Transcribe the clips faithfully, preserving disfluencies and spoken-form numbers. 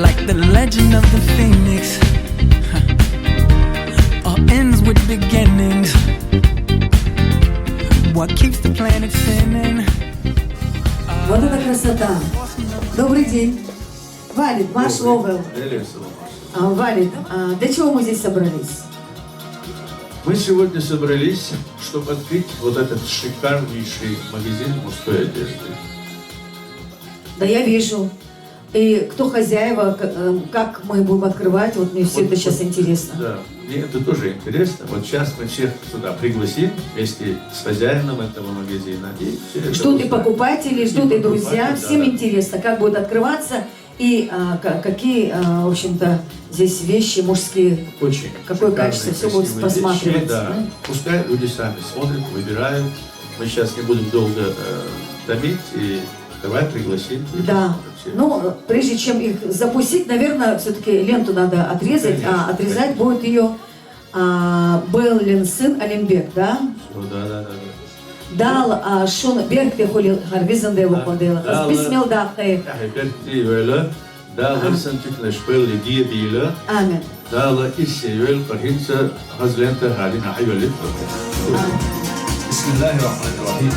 Like the legend of the phoenix, all ends with beginnings. What keeps the planet spinning? Вот это красота. Добрый день. Валид, Марш Ловел. Велес Ломаш. А, Валид, а, для чего мы здесь собрались? Мы сегодня собрались, чтобы открыть вот этот шикарнейший магазин мужской одежды. Да, я вижу. И кто хозяева, к- э, как мы будем открывать, вот мне все это сейчас интересно. Да, мне это тоже интересно. Вот сейчас мы всех сюда пригласим вместе с хозяином этого магазина. И все это Ждут и узнаем. Покупатели, ждут и Покупатели, друзья. да, Всем да. Интересно, как будет открываться и а, ка- какие, а, в общем-то, здесь вещи мужские. Очень Какое шикарные, качество, всё будет красивые вещи, посматриваться, да. Да? Пускай люди сами смотрят, выбирают. Мы сейчас не будем долго э, томить и давай пригласим. Да. Ну, прежде чем их запустить, наверное, все-таки ленту надо отрезать, Конечно, а отрезать конечно. Будет ее а, Беллин сын Алимбек, да? Ну да, да, да, да. Дал а, шун беркте хули харвизан де лукон де лахас. Дал- Бисмилл дахе. Ахи берти вела. Да, ларсан тюкнаш белли дия била. Амин. Дала ирси вел пархинца хазлента халина хайвалит. بسم الله الرحمن الرحيم.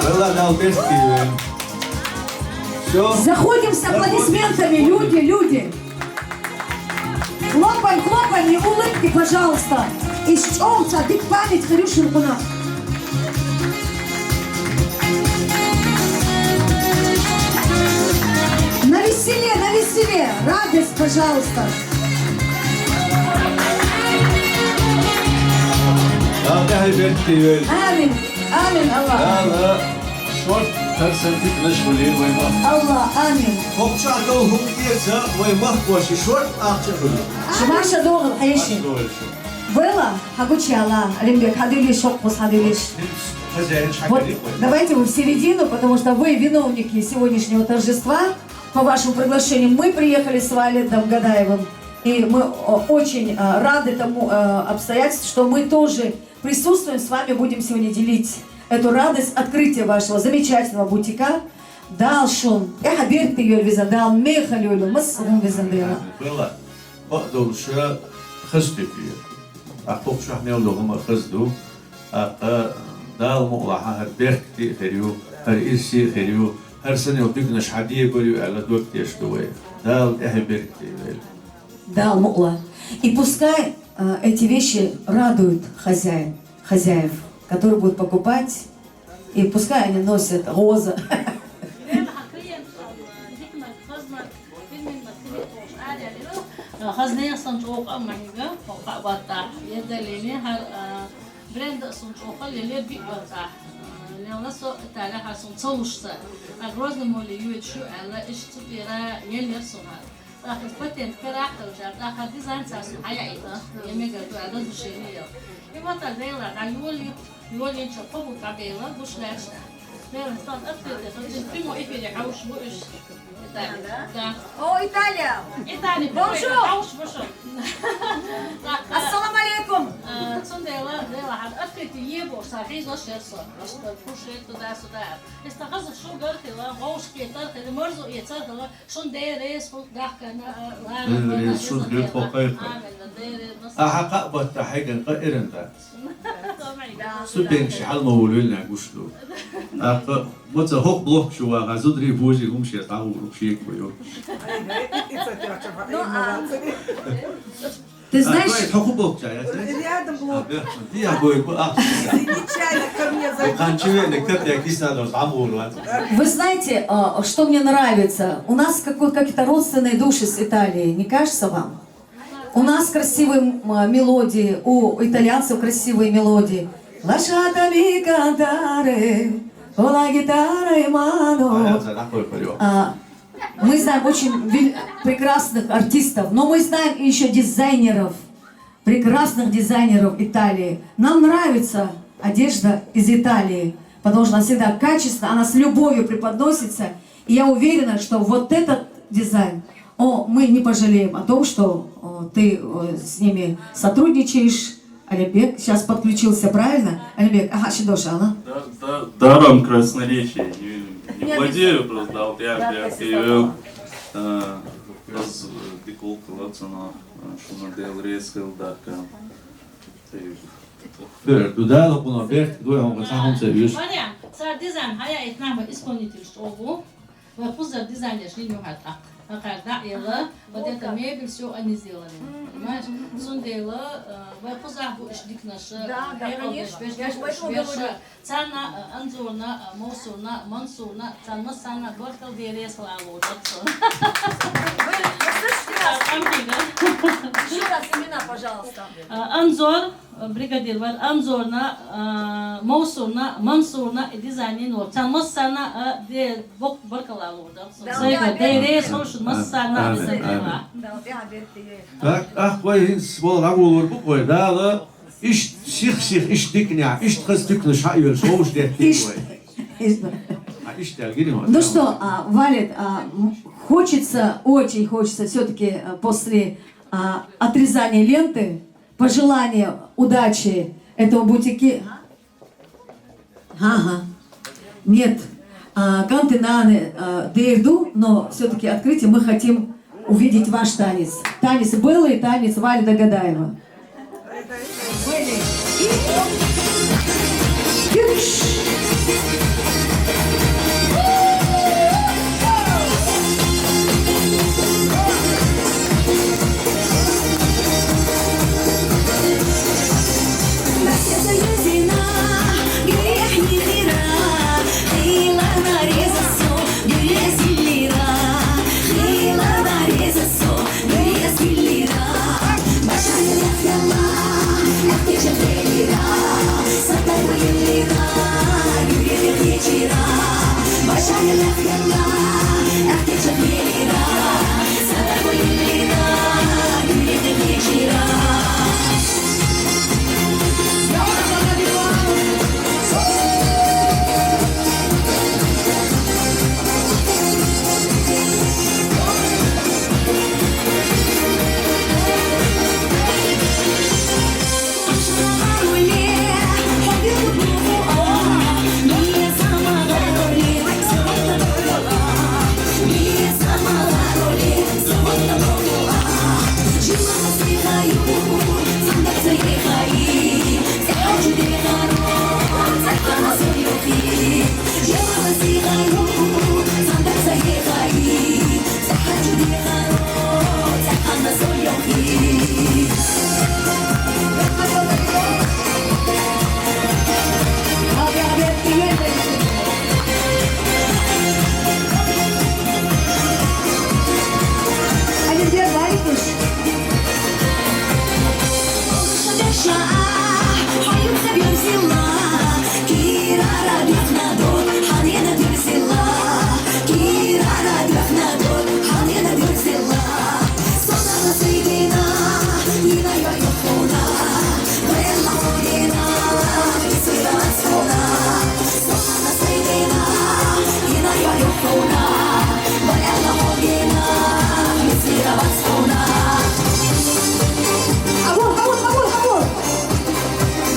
Вела дал берти вел. Все. Заходим с аплодисментами, люди, люди. Хлопаем, хлопаем и улыбки, пожалуйста. И с чём дик память, Харюшин Куна. На веселе, на веселе. Радость, пожалуйста. Дал да хайберти вел. Амин. Амин, Аллах. Дала шорт тарсан тюкнаш хули вайма. Аллах, амин. Хокча дол хукица вайма кваши шорт ахча хули. Шумаша догыл, хайши. Вела, хагучи Аллах, Алимбек, хадилиш, шокпус, хадилиш. Хозяин Вот шагали. Давайте вы в середину, потому что вы виновники сегодняшнего торжества. По вашему приглашению мы приехали с Валидом Гадаевым. И мы о, очень э, рады тому э, обстоятельству, что мы тоже присутствуем, с вами будем сегодня делить эту радость открытия вашего замечательного бутика. Дал шун, эхо берти йоль виза, дал меха йоль, мыс гум виза дела. Вела. Бадол ша хастыки. Ахпок шахнел догма хазду. Аха дал мула хар берти херю, хар ирси херю, хар санел бигнаш хадия горю ала докте что вы. Дал эхо берти вел. Дал мула. И пускай э, эти вещи радуют хозяин, хозяев, которые будут покупать, и пускай они носят розы. Хазнеясан чоох амманига, хоха вата. Едалини хар бренда сун чоохал леле би вата. Леона со тара хар сун цолушса. А Грозный моли юет шу ала иш цупира елер сун хар. Ахыз патент карахтал жар, ахыз дизайн сасун хая ита. Емега ду ада душени ел. И вот а вела, а юли, юли чо кобу кабела, бушлешта. Вела стан открытый, то есть прямо эфире хауш буш. Да. О, Италия! Италия, Bonjour. Хауш буш. Ассаламу алейкум! Цун дела, дела хад открытый ебо, сахиз лаш ерсо. Просто пуши туда-сюда. Если хаза шугар хила, гоуш кетар хила, морзу ецар хила, шун дерес, ху гахкана, ла, Дерес, шун хил хокай. Дерес, Аха ка батта хайган ка эренда. Супен ши хал ма улвел на гушлу. Аха моца хок блок шуа газудри бужи гум ши тау рухши кую. Ну, а Ты знаешь, Хок блок чая. рядом блок. Я бой а. Нечаянно ко мне зайдет. Канчеве не кап я кисна дор там улва. Вы знаете, а, что мне нравится? У нас какой, какие-то родственные души с Италией, не кажется вам? У нас красивые м, мелодии, у итальянцев красивые мелодии. Лашата ми кантаре, con la chitarra in mano. Такой парю. А, Мы знаем очень вел- прекрасных артистов, но мы знаем еще дизайнеров, прекрасных дизайнеров Италии. Нам нравится одежда из Италии, потому что она всегда качественная, она с любовью преподносится. И я уверена, что вот этот дизайн, о, мы не пожалеем о том, что о, ты о, с ними сотрудничаешь. Алибек сейчас подключился, правильно? Алибек, ага, Шидоша, она. Да, да, даром красноречия. Не, не владею просто, да, вот я, я, я, Аз дика гӀулакх лаца, шуна Дела реза хилда. Бер, ду Дала кхуна берт, ду хьуна цхьа хӀама ца вуьш. Марьям, цар дизайн хьаяйта нах ма исполнитель чӀогӀа ву. Вай кхузара дизайнерш лин ю хьа тӀаккха. Хьакхар дӀа а елла, вот это мебель, всё они сделали. Понимаешь? Цундела, э, вай кхузахь бу иш дикнаш, да, да, хьекъал деш, конечно. Беш, я же поэтому говорю. Царна, э, Анзорна, э, Мовсурна, Мансурна, царна массарна баркалла, Дела реза хила лур дар цун. Вы, вы слышите нас? Алхамдулилла. Ещё раз имена, пожалуйста. Э, Анзор, э, бригадир вар, Анзорна, э, Мовсурна, Мансурна, э, дизайн йина вар. Царна массарна, э, де, бок-, баркалла лур дар цун. Да, сайга, да, Дела реза хила шун массарна, амин, дизайн амин. Йина. Да, да, да, да. Так, ах, вай хӀинца бола дӀаволавар бу вай, Дала. Иштта сих-сих, иштта диканехь, иштта хаза туьканаш хьаоьцуш, вовшах деттий вай. Иштта. А, иштта аьлла гири ма. Ну что, а, Валид, а, м, хочется, очень хочется всё-таки, э, после, а, отрезания ленты пожелание удачи этому бутике. Ага. Нет. А, кӀанти нана, а, дер ду, но всё-таки открытие мы хотим увидеть ваш танец. Танец Беллы и танец Валида Гадаева. Белли. И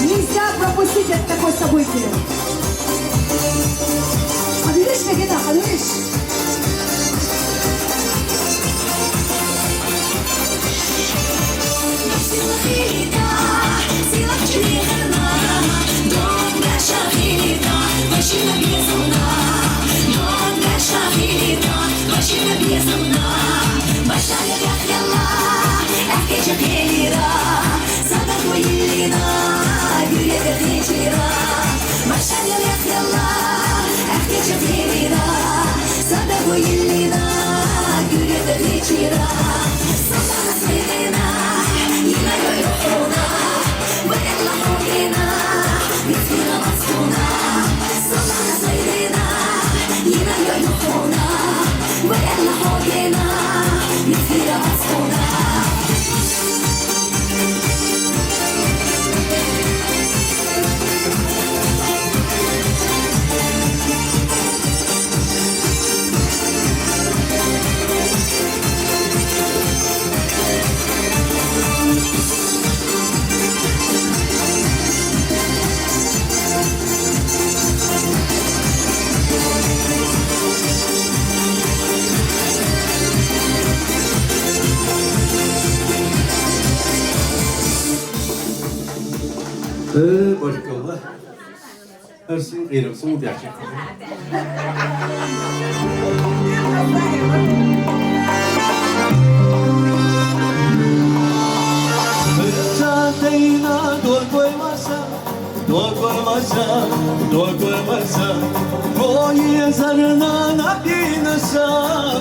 Нельзя пропустить это такое событие. Хьадуьйш, Медина, хьадуьйш. Э, баркалла. Арсен къирам сун дяхи. Тайна догой маса, догой маса, догой маса. Хое зарна набинаса,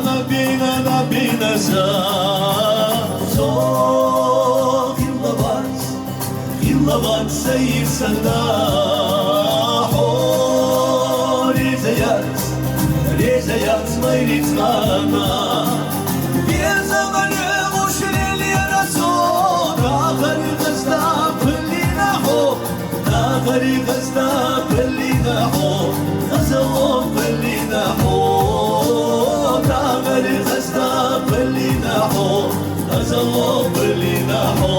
набина, набинаса. Со хилавас. Хилават сайсана, хо резаяц, резаяц майрицана. Беза мане мушлели расо, дахари хаста пылина хо, дахари хаста пылина хо, хазало пылина хо, дахари хаста пылина хо. Азало пылина хо.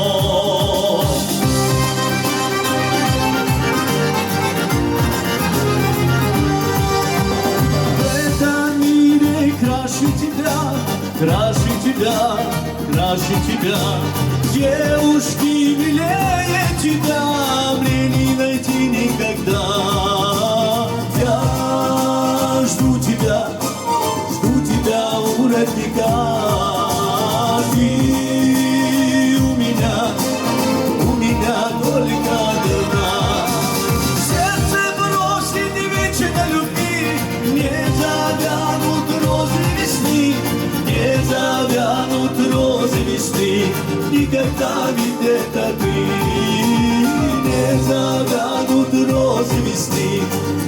В этом мире краше тебя, краше тебя, краше тебя. Девушки милее тебя мне не найти никогда. Я жду тебя. Жду тебя у родника. Ты у меня, у меня только одна. В сердце просит вечно любви. Не завянут розы весны, не завянут розы весны. Никогда ведь это ты. Не завянут розы весны.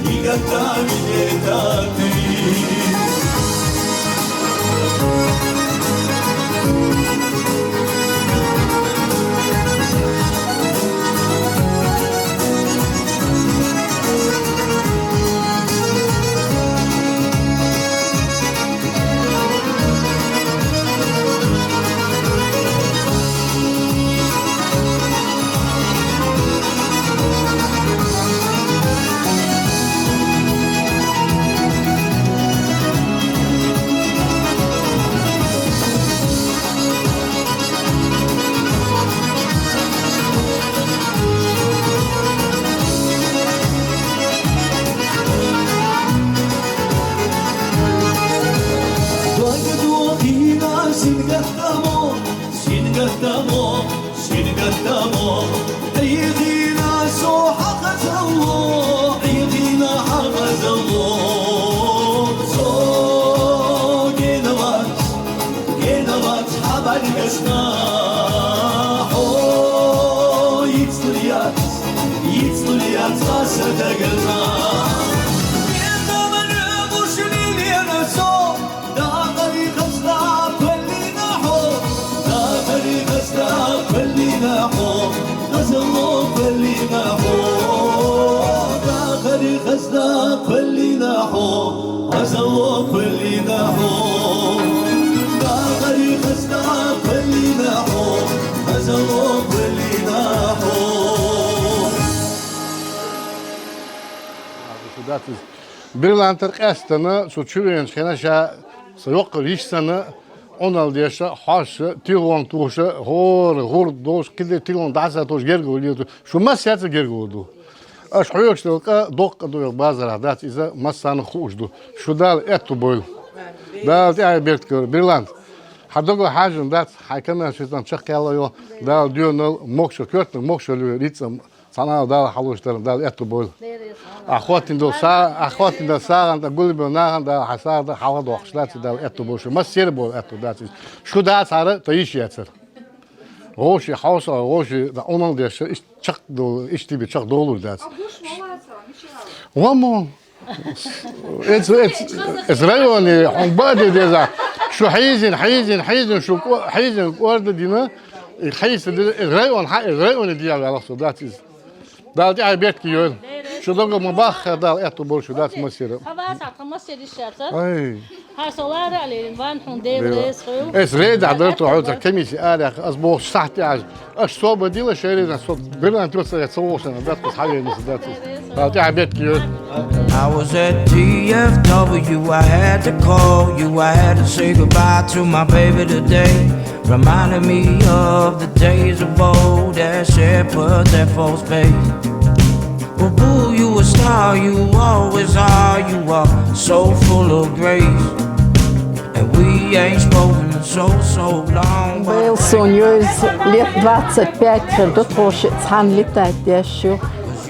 Никогда ведь это ты. Догдухина сингаттамо, сингаттамо, сингаттамо. Игина со хьахазалло, игина хьахазалло. Со генавац, генавац хьабаргашна. Хьо ицлияц, ицлияц хасадагна. Генавац мушлилена со. Дахари хаста пылина хо, дахари хаста пылина хо, хазало пылина хо. Дахари хаста пылина хо, хазало пылина хо. Дахари хаста пылина хо, хазало пылина хо. Бриллиантар къаьстана, цу чу веначу хенахь ша, сан йоккхар йиш санна, Ӏуналла деша, хьоьжуш, телефон тухуш, хӀора, гӀурба долуш, кхидерг телефон дӀасатухуш гергара лелаш ду. Шу массаьрца гергара ду. Аша хьоьгуш долу къа доккха къа ду, базарахь дац иза, массарна хууш ду. Шу Дала аьтту бойла. Дала тӀаьхье беркат бойла. Бриллиант. Хьан дагахь хьажа дац, хьайн коммерчизан чекхъяла йо. Дала доьналла, могашалла, коьртаниг могашалла йойла, рицкъа цхьана а Дала хьалуш дара, Дала аьтту бойла. Ахь хӀоттийна долу са-, ахь хӀоттийна долу сагӀана тӀе гулбелла нахана Дала хьан сагӀа хьалха доккхуш дац, Дала аьтту бойла шу. Массеран а бойла аьтту дац иза. Шу дацахьара, тхан йиш яцара. ГӀовши хьовса, гӀовши дан Ӏуналла деш, иштта чекхдолу, иштта бен чекхдолур дац. Вамо! Эц, эц, эц районе хьуна бан де деза. Шу хьийзина, хьийзина, хьийзина, шу кӀо-, хьийзина кӀорда дина. И хьийса дина, эц район хьа, эц районе дегӀ ваьлла со дац иза. Дала тӀаьхье беркат йойла. Шу дагахь ма бахха, Дала аьтту бойла шу дац массеран. Хьан вацахь тхан массеран йиш яцара? Ай. Хьан со лара а лерина, ван хьуна Дела реза хуьлда. Эс рейдахь дара тхо хьоьца комисси арахь, ас бохуш сахьт тӀехь. Аш собар дила шерина, со Берлан тӀе ца, ца вохуш дац, ас хьавеана дац. Дала тӀаьхье беркат йойла. I was at T F W, I had to call you, I had to say goodbye to my baby today. Reminding me of the days of old at Shepherd's at False Bay. Ooh, you a star, you always are. You are so full of grace. And we ain't spoken in so, so long. Бэйл сона юьзза лет двадцать пять хир ду, тхо шиъ цхьана летать деш ю.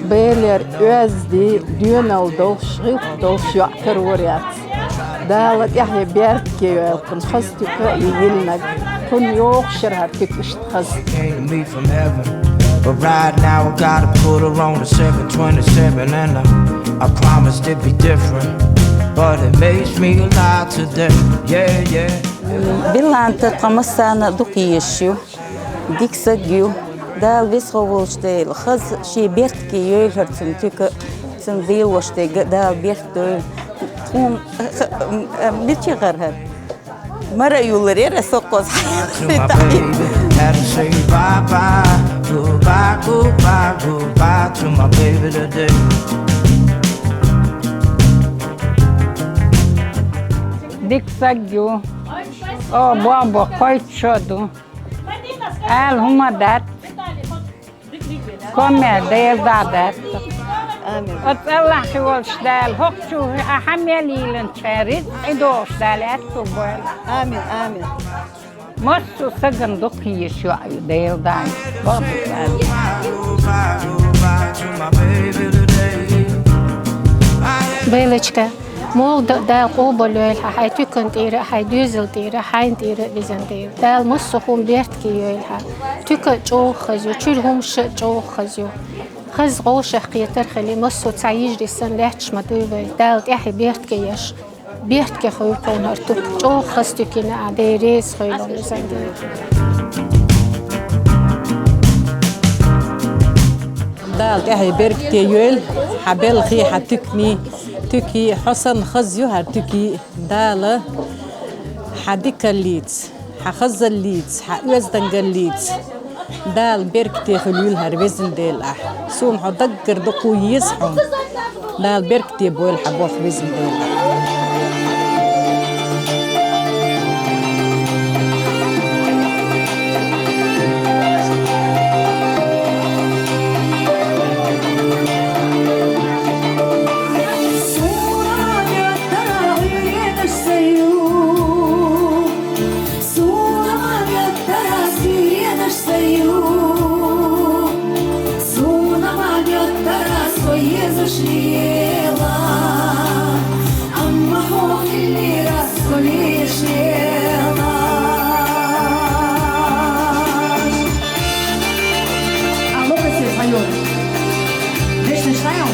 Бэйлера оьзда, доьналла долуш, гӀиллакх долуш йоӀ карор яц. Дала тӀаьхье беркате йойла кхунна, хаза туька а, и йиллинарг. Кхунна йогӀуш яра хӀара туька иштта хаза. Came to me from heaven. But right now I gotta put her on the seven twenty-seven, and I, I promise to be different. But it makes me lie today. Yeah, yeah. Биланта тхан массарна дукха езаш ю. Дика саг ю. Дала веза хьо волчу Дела, хаза шен беркате йойла хӀара цуьнан туька, цуьнан лелош дерг а Дала беркате дойла. Тхуна мича гӀара хӀара? Мара а юллур яра со кхуза. To my baby, had to say bye bye, goodbye, goodbye, goodbye to my baby today. Дика саг ю. О, бо-, бо-, кхойтта шо ду. Ала хӀума дац. Коме деза дац. Амин. Оцу Аллахь волуш Дала хӀокхучу хьан мел йийланча ризкъ и догӀуш Дала аьтту бойла. Амин, амин. Массо а сагана дукха езаш йоӀ ю Дела дайна. Боху Дала. Байлачка. Муха да-, Дала къобал йойла хьан, хьайн туькан тӀера а, хьайн доьзал тӀера а, хьайна тӀера а везан Дела. Дала массо а хӀума беркате йойла хьан. Туька а чӀогӀа хаза ю, чуьра хӀумаш а чӀогӀа хаза ю. Хаза гӀошах кхетар хили, массо а цхьа йижарий санна лаьтташ ма дуй вай. Дала тӀаьхье беркате еш, беркате хуьлу тхуна хӀара туька. ЧӀогӀа хаза туька йина ахь, Дела реза хуьлда везан Дела. Дала тӀаьхье беркате йойла хьан белхий, хьан туьканий. Туька, хьо санна хаза ю хӀара туька. Дала хьан дикаллица, хьан хазаллица, хьан оьздангаллица Дала беркате хуьлийла хӀара везан Дела ахь. Суна хьо даггара дукха еза хьуна. Дала беркате бойла хьан болх, везан Дела. Суна ма моьттара суьйредаш ца ю, суна ма моьттара со езаш лела, амма хьо хиллера со леш лела. Алло, Василий, алло. Дешнаш хьайо?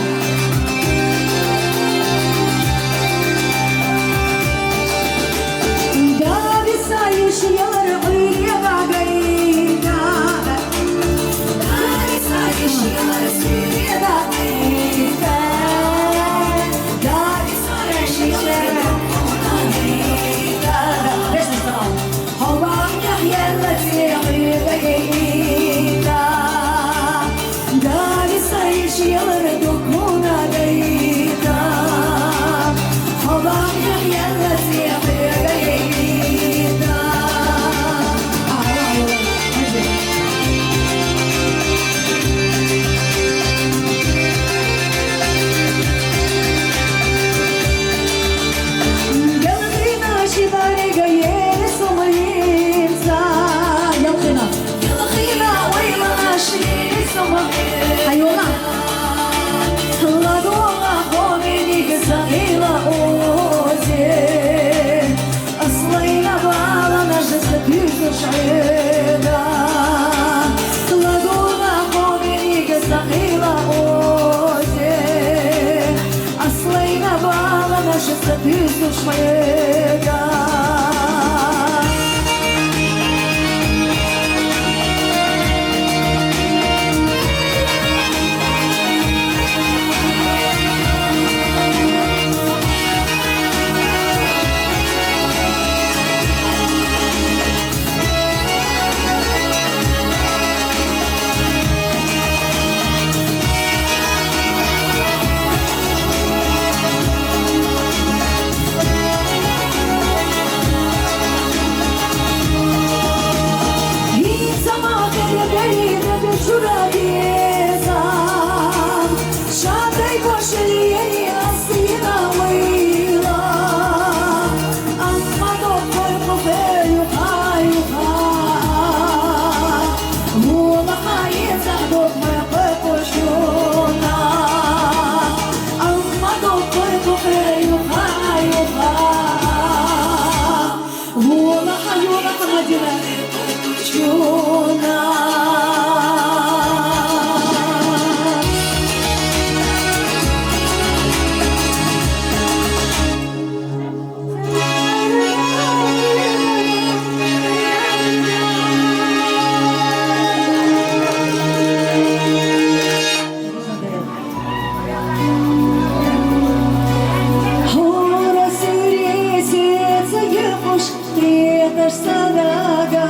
Садага,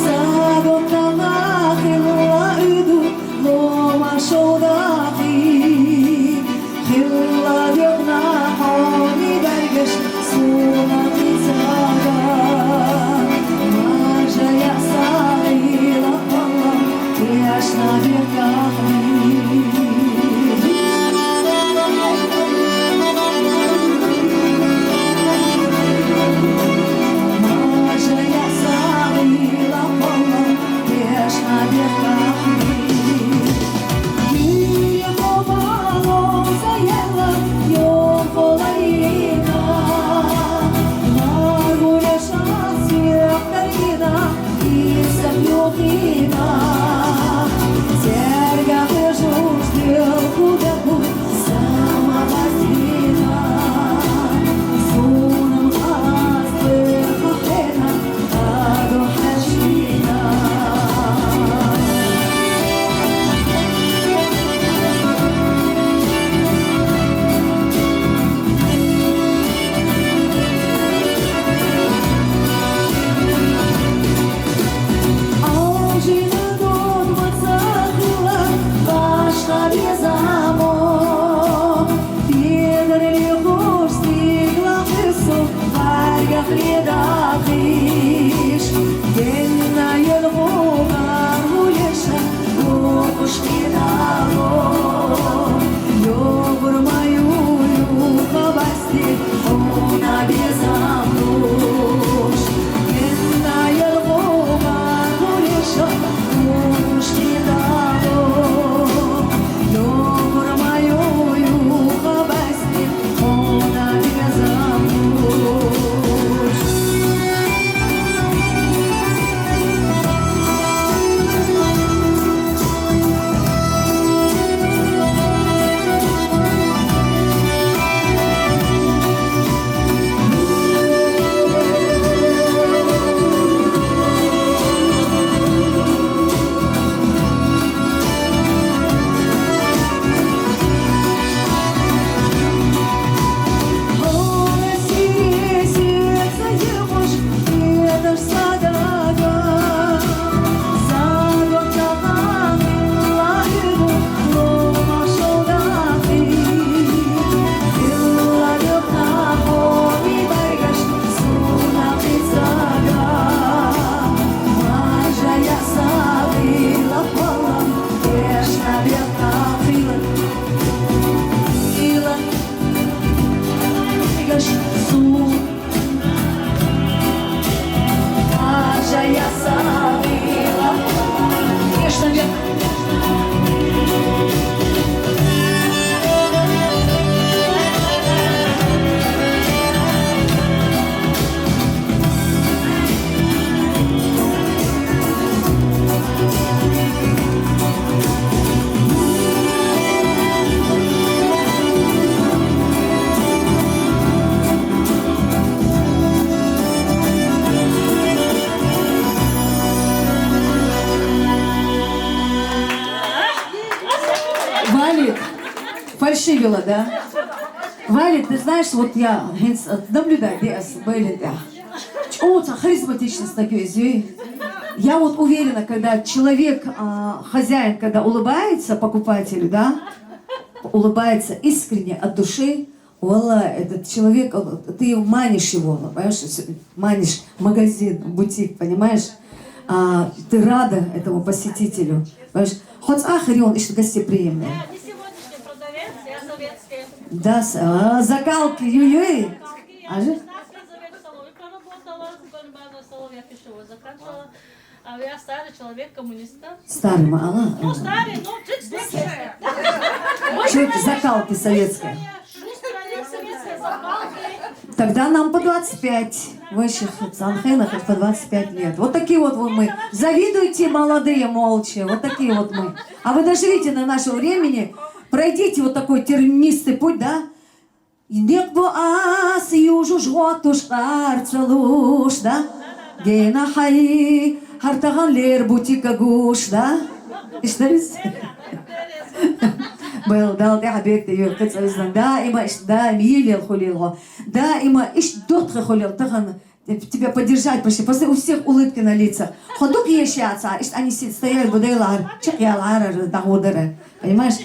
садоттага хилла уьду, лома шовдахи, хилла векна хьони бергеш суна кицага. Мажа я сагила палла, яшна бекахни. Валит, фальшивила, да? Валит, ты знаешь, вот я, э, наблюдаю, да, с Бейлин, да. Очень харизматичный такой, я вот уверена, когда человек, а, хозяин, когда улыбается покупателю, да, улыбается искренне, от души, валла, этот человек, он, ты манишь его, понимаешь, манишь магазин, бутик, понимаешь? А, ты рада этому посетителю, понимаешь? Хоть ахрион, ишь гостеприимный. Я не сегодняшний продавец, я советская. Да, с-, а, закалки, юй-юй. А же? Шестнадцать лет в Солове проработала, с Бонбаза Соловья пищевой заканчивала. А я старый человек, коммуниста. Старый, мало? Ну, старый, ну, чуть старше. Чуть закалки советская. Шустрая, советская закалка. Тогда нам по двадцать пять. Вы ещё в Цанхенах, хоть по двадцать пять лет. Вот такие вот вы мы. Завидуйте, молодые, молча. Вот такие вот мы. А вы доживите до нашего времени, пройдите вот такой тернистый путь, да? Индек бо ас южуш готуш карцалуш, да? Гена хай хартаган лер бутика гуш, да? Иштарис? Бел, дал, да, хаберте, ю, кыцалис, да, има, иш, да, милел хулил го. Да, има, иш, дот хулил, тахан Э, тебя поддержать пришли. Просто у всех улыбки на лицах. Ходок ешьяца, ишт они си-, стояли, будайлар, чекъялар, дагудара. Понимаешь?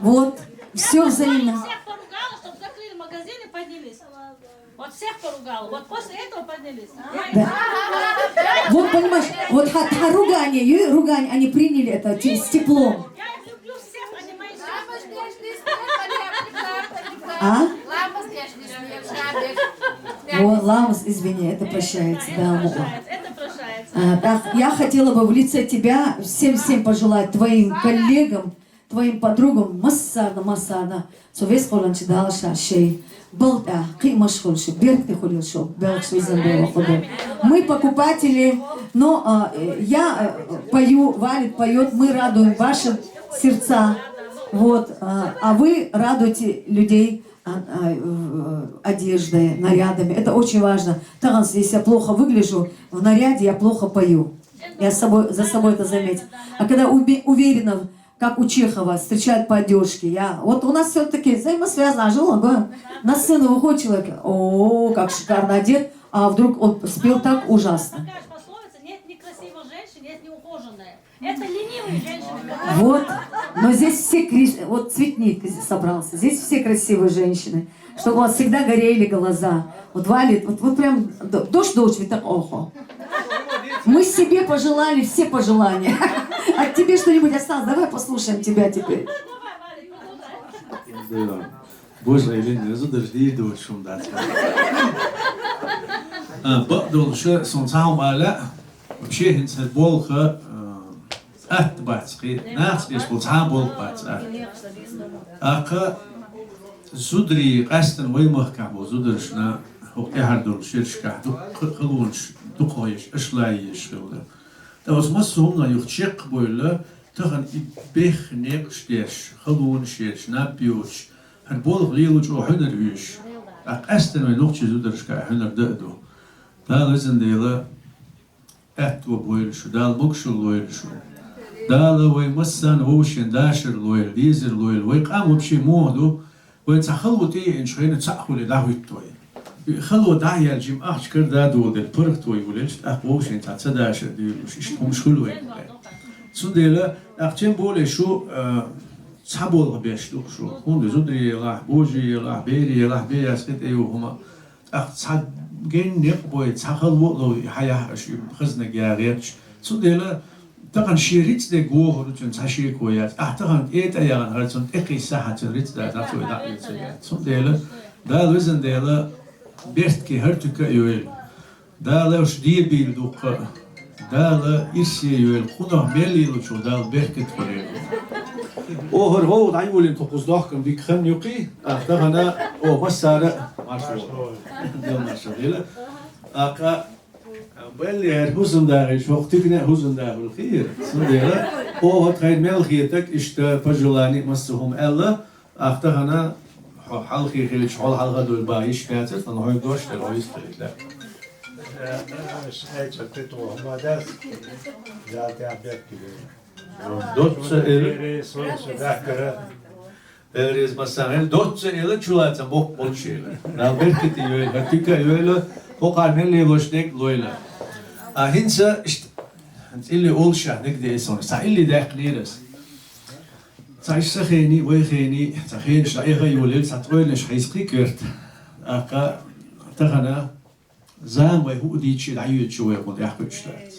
Вот. Все взаимно. Всех поругала, чтоб закрыли магазин и поднялись. Вот всех поругала. Вот после этого поднялись. Да. Вот понимаешь, вот ха-, ха ругание, ю-, ругание, они приняли это те-, с теплом. Я их люблю всех, они мои сестры. А? О, ламаз, извини, это прощается, да, муха. Это прощается. А, так, я хотела бы в лице тебя всем-всем пожелать твоим коллегам, твоим подругам, массарна, массарна, со вес къоланчи далша шей. Балта, кхы машгъул шу, беркте хулил шу, белх шу изан бела худа. Мы покупатели, но, а, э, я, э, пою, Валид поет, мы радуем ваши сердца. Вот, а, а вы радуете людей, а, а, э, одеждой, нарядами. Это очень важно. Таганс, если я плохо выгляжу, в наряде я плохо пою. Я с собой, за собой это заметила. А когда убе-, уверена, как у Чехова, встречают по одежке. Я, вот у нас все-таки взаимосвязано, а жила бы. На сцену выходит человек, о, как шикарно одет, а вдруг он спел так ужасно. Такая же пословица: нет некрасивой женщины, есть неухоженная. Это ленивые женщины. Вот. Но здесь все крис-, вот цветник здесь собрался. Здесь все красивые женщины. Чтобы у вас всегда горели глаза. Вот, Валид, вот, вот прям д-, дождь, дождь, витак, охо. Мы себе пожелали все пожелания. От тебе что-нибудь осталось? Давай послушаем тебя теперь. Да. Боже, Елена, я задожди иду, шум дать. А, ба-, дальше, сон самом аля, вообще, хин сэр болха, а, Атта бац кхы, нахаца беш болу цхьа а болх бац атта. Аккха зударий, къаьстина вай махкахь болу зударшна, хӀокху тӀаьхьара долу шерашкахь дуккха а халонаш дукха езаш, аша лайъеш хилла. Ткъа оцу массо а хӀуманах юха чекхбевлла, тахана и бехха некъаш деш, халонаш еш, наб йоцуш, хӀара болх лело чӀогӀа хьуьнар оьшу. Ткъа къаьстина вай нохчийн зударшка хьуьнар дан а ду. Дала везан Дела, аьтто бойла шу, Дала могушалла лойла шу. Дала вай массарна вовшийн дашар лойла, дезар лойла. Вай къам вообще муха ду? Вай цхьа хало тӀееанчу хенахь цхьаъ хуьлий дӀахӀуьтту вай. И хало дӀа а яьлла, жима ахча карда а доладелла, паргӀато йолаелча, тӀаккха вовшийн цхьа ца дашар дуьйлуш, иштта хӀумаш хуьлу вай. Цундела, тӀаккха чен боле шу, а, цхьа болх беш ду-кх шу. ХӀунда зударий елахь, божий елахь, берий елахь, бен яц кхин тӀе ю хӀума. ТӀаккха цхьа генна некъ а бой, цхьа хало а лой, хьан яхь аша и хазаниг яхьа гӀерташ. Цундела тахана шен рицкъ дерг вохур ву цуьнан цхьа шеко яц. Ахьа тахана кӀетӀа а яхана, хӀара цунна тӀекхийса хьан цуьнан рицкъ дац, ахьа цо и дӀа а оьцур яц. Цундела Дала везан Дела, бертке хӀара туька а йойла. Дала уьш дебийла дуккха а. Дала ирсе йойла, кхунах мел лелочух Дала беркат хуьлийла. О, хӀара гӀовгӀа дӀайолийна тхо кхуза дохкам дика хан юккхий, а, тахана, о, массара а маршо. Дела марша хила. ТӀаккха, балли, хӀара хӀусамда хилча, хӀокху туькана а хӀусамда хуьлу хийра. Цундела, о, хӀара тхайна мел хетаг, иштта пожелание массо а хӀума аьлла, Ахьа тахана хьо хьалхе хилча, хьол хьалха дуй бан йиш яцара, тхан хьоьга дош дара, хьо йист хилча. Э, э, эцо тӀе тӀо хӀума дац, Дала тӀехь беркат йойла. Доцца эли. Эре, сон со даккара. Эре, массарна эли, доцца эли, чулацам боккха болуш эли. Дала беркате йойла, хӀара туька а йойла, хӀокхара мел лелош дерг а лойла. А хӀинца иштта, хӀинца илли олуш а дерг де эсон, цхьа илли даьккхинера ас. Цхьа иштта сан хений, вай хений, цхьа хенаш дӀаэха а йолаелла, цхьа цӀойланаш хьийза кхин а коьрта. ТӀаккха тахана зама вай хӀуъа дийча дӀайоьдучу вай хӀун тӀехь кхуьуш дац.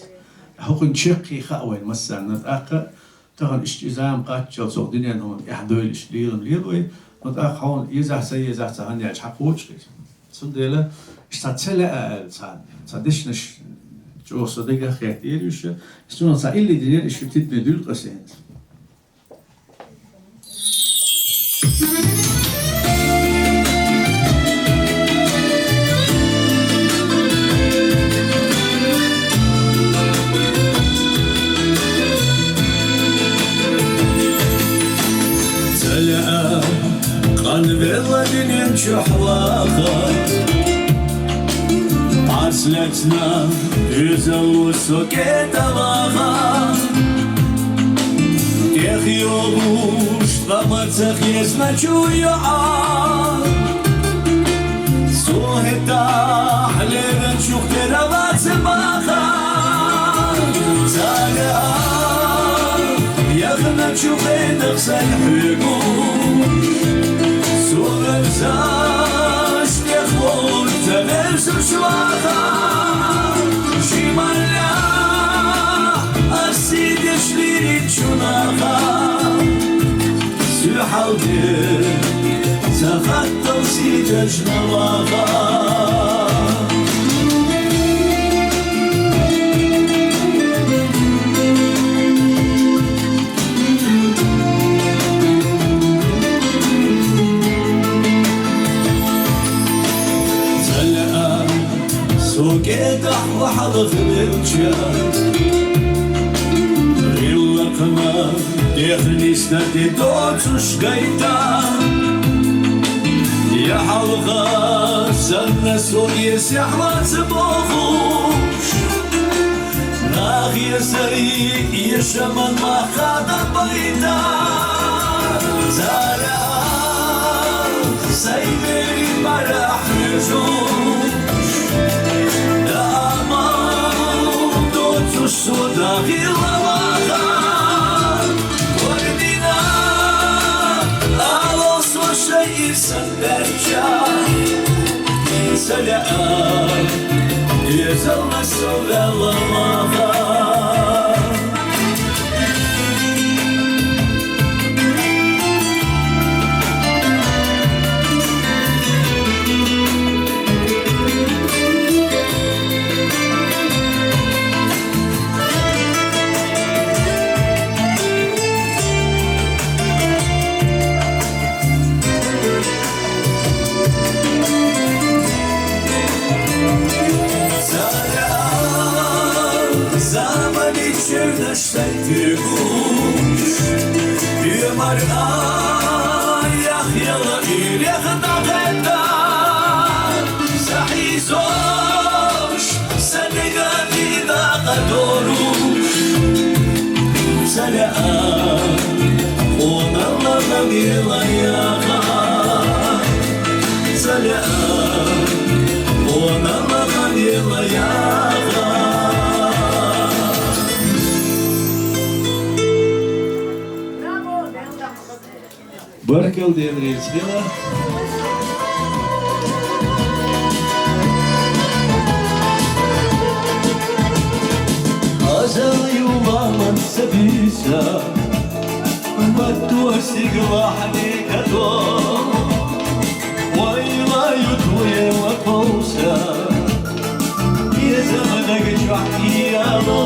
ХӀокхуьнан чаккхе хаьа вайн массарна, тӀаккха тахана иштта и зама кхаччалц хӀокху дуьненан хӀуманна тӀехь дойла иштта лелам лела вай, но тӀаккха хьуна езахь, ца езахь, цхьа хан яьлча хьакхочуш хир. Цундела иштта цхьа ца лаьа аьлла цхьа, цхьа дешнаш чӀогӀа со дагах хеттера уьш, цунах цхьа илли динера, иштта тидаме дуьллу аса хӀинца. Ца лаьа къанвелла дуьнен чохь ваха, Ас лаьцна доьзал ву со кӀетӀа ваха. ТӀехйогӀуш ткъа ма ца хезначу йоӀа, со ХӀетахь лерачух тера вацмаха, цаля а яхначу къедах сайн хьуьгу. Сугъарзаш тӀехволча вевзаш ваха, шималла ас сийдеш виричунаха. Суьхьалде ца хаттал сийдеш наваха. Цаля а со кӀедахь вахьалгӀа велча, гӀиллакхна дехнисна тӀе доцуш гайта. Я хьалха санна со эсехь вац бохуш, нах эсай эшаман мах хада байта. Цаля а сайн вери бара хьуьжуш, да амал доцуш со дахила ваха. Вай дина, алал со шай ирсан берча, цаля а, дезална со вела ваха. Цаля а, заманан чуьрдаш сай тӀе гуш, уьмар а яхъяла ирехь дӀахӀетта. Са хьийзош, са дегӀан дакъа доруш, цаля а, къонахалла гӀан ела яха. Цаля а, къонахалла гӀан ела яха. Баркалла, дена рицкъела. Аза ювалан ца биса, ва ту стигалахьли кадо, вайла ю туе ва кавса. Еза даг чохь ияло,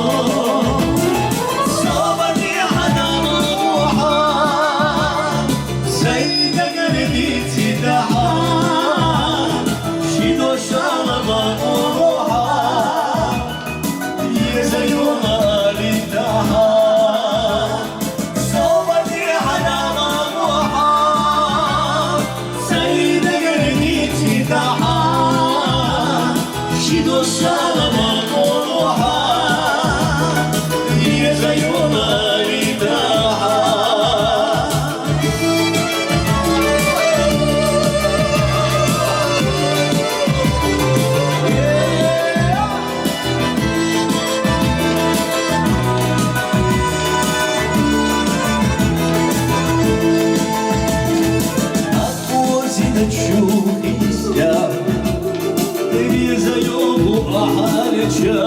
собар дехьа дама вухьа. Сайн дагар дици дахьа, ши дошала ма вухьа. Еза юла али дахьа. Акъозина чу хьийсля, веза йогу ахьалича.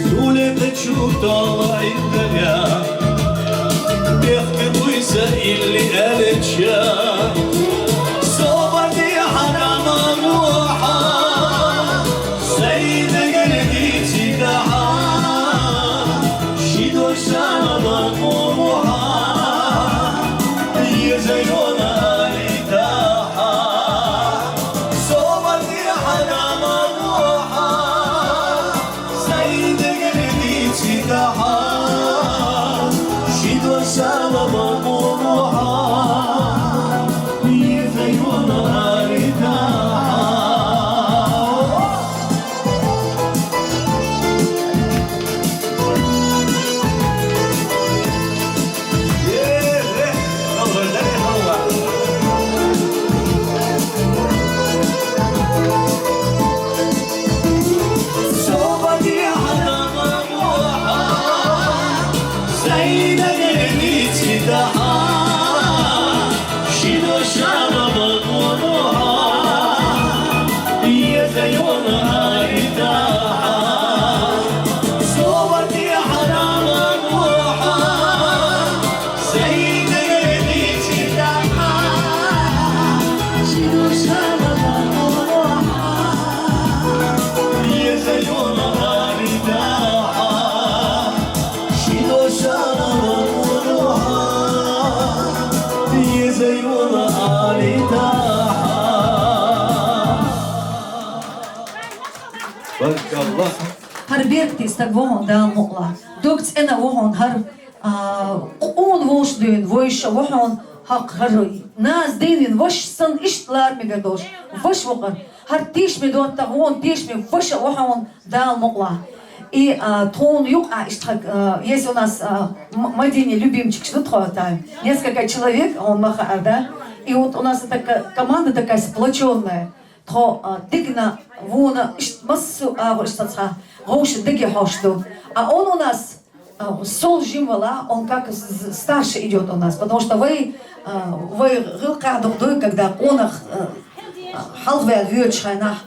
Суле чу тола индага, бехке буйса илли алича. Собар дехьа дама вухьа, сайн дагар дици дахьа, ши дошала ма вухьа. Еза йона али дахьа, собар дехьа дама вухьа. Сайн дагар дици дахьа, ши дошала ма вухьа. Баркалла. ХӀара беркате стаг ва хьона, Дала мукъалахь. Дог цӀена ва хьона хӀара, а, къона вовшах дуьйна, вовшах ва хьона хӀокху хӀара. Наз дийна ваша санна иштта лара мегар долуш, ваша ву хӀара. ХӀара тешаме доттагӀа ва хьона, тешаме ваша ва хьона, Дала мукъалахь. И, а, тхуна юкъахь иштта хьаг-, а, если у нас, а, м-, Мадине любимчикаш ду тхо, там несколько человек, хьуна ма хаьара, да? И вот у нас такая команда такая сплочённая. Тхо, а, дигна, вуна, иштта массо а агӀо иштта цхьа вовшах дагахь хьош ду. А он у нас, а, сол жимвала, он как с-, с-, старше идёт у нас, потому что вай, а, вай гӀиллакхехь дукха ду, когда къонах, а, а, хьалхаваьлла воьдучу хенахь,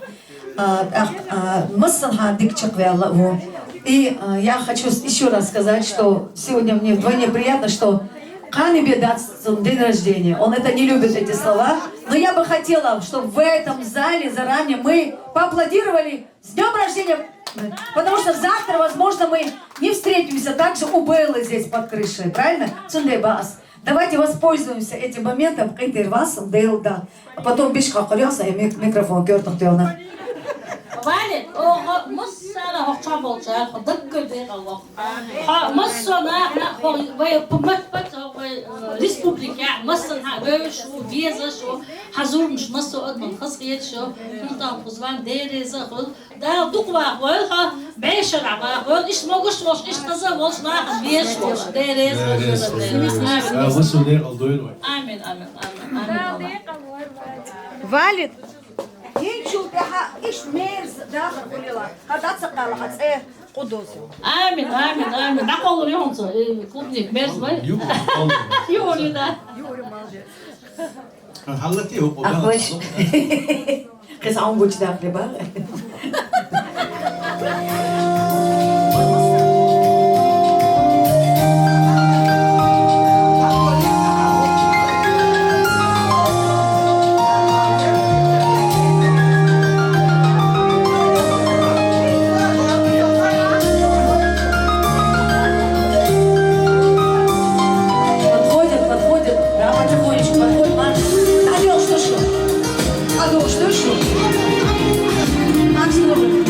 а, тӀаккха, а, массанхьа дика чекхваьлла а ву. И, а, я хочу с-, ещё раз сказать, что сегодня мне вдвойне приятно, что Кхана бен дац цуьнан день рождения. Он это не любит, эти слова. Но я бы хотела, чтобы в этом зале заранее мы поаплодировали с днём рождения. Потому что завтра, возможно, мы не встретимся также у Беллы здесь под крышей. Правильно? Цундела бац. Давайте воспользуемся этим моментом. КъинтӀера вас, Белла, да. А потом беш хьакхуьрел сан мик-, микрофон коьртах тевна. Валид, оха массара хӀокху чохь болчара хьо даггара декъал ваха. Хьо массо а нахана хьо вай п-, п-, п-, вай, э, республикехь массанхьа вевзаш ву, везаш ву, хьан зуламаш массо а адамна хазахеташ ю, хӀунда аьлча кхуза ван дерриза а хуьлу. Дала дукха вахавойла хьо, бӀешарахь вахавойла, иштта могуш а волуш, иштта хаза а волуш, нахана везаш волуш, дерриза а волуш. Амин. Амин, амин, амин, амин, амин. Валид! ХӀинцул тӀаьхьа иштта мерза дахар хуьлийла, хьан дӀа ца кхалла хьан цӀе кху доза. Амин, амин, амин. ДӀакхаллал ю хьуна цо, э, клубник мерза вай. Юра, молодец. Юра, да. Юра, молодец. Хьаллати хӀокху Ахваш. Кхин цхьа хьуна гучудаккхале бара. Подходят, подходят. Да, потихонечку подходят. Марш. Алло, что ж? Алло, что ж? Марш, что ж?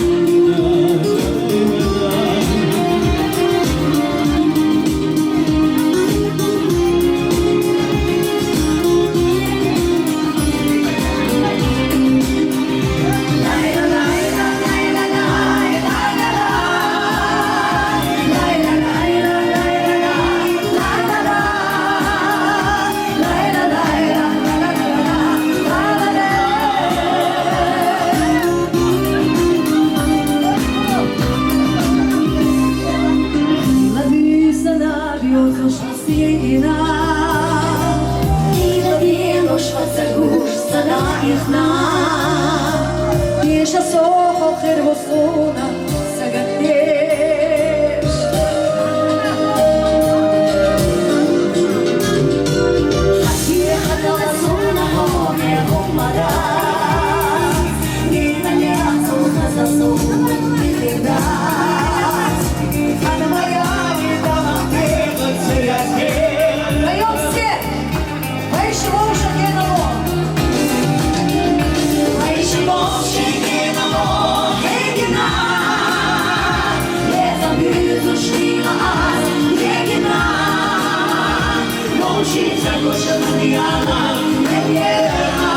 Поём все! Вайша вовшах генало! Вайша вовшах генало! Хьегина! Леза буьйцуш хила ас! Хьегина! Вовшийн ца гуш ма яла! Хьегина!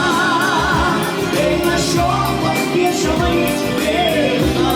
Вайна шоп вай кеша вай! Хьегина!